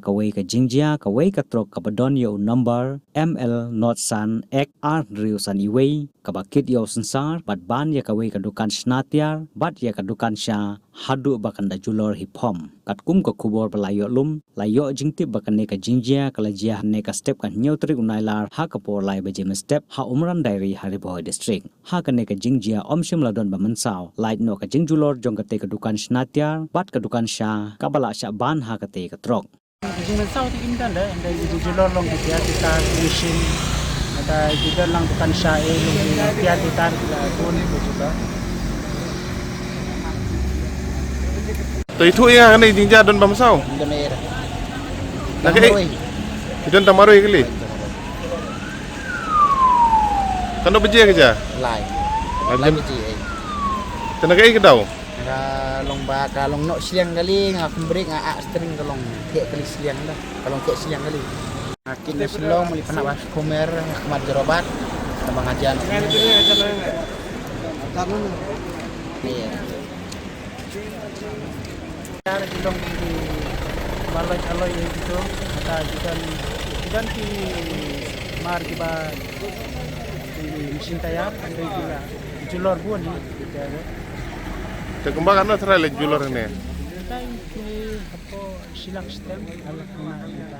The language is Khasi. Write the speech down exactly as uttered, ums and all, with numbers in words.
kawei ka jingjia kawei ka trok kaba don ïa u nombar M L not san ek ar hynriew san iwei, kaba kit ïa u synsar bad ban ïa kawei ka dukan shna tiar bad ïa ka dukan sha haduh ba kan da julor hi phom. Katkum ka khubor ba la ïoh lum, la ïoh jingtip ba kane ka jingjia ka la jia hane ka step ka hynñiew tarik u Nailar ha ka por lai baje mynstep ha Umran Dairy ha Ri Bhoi District. Ha kane ka jingjia ym shym la don ba mynsaw lait noh ka jingjulor jong kate ka dukan shna tiar bad ka dukan sha kaba la shah ban ha kate ka trok. Jingmynsaw te im don da, da ju julor long ki tiar ki tar ki machine. Da ju don lang dukan sha e long ki tiar ki tar ki la bun ki julor. To ithuh ïa nga kane jingjia don ba mynsaw. Don air. Na ka ei? Don tang marwei kali. Katno baje ka jia? Lai. Lai baje. Te na ka ei ka daw? Ka long ba ka long noh sliang kali, nga kum brake nga ak string ka long theh kali sliang da. Ka long theh sliang kali. Nga kit na Shillong muli pynap ha Shikomer, khmat Jorabat. Ka ba nga jan. Iya. Yar ki long ki ba loi aloi ki to, ata ki don, ki don ki mar ki ba ki machine tayar, hynrei ki la julor bun hi. Te kumba katno trai la julor ne? Tang ki hapoh shi lak stem, ala kena kita.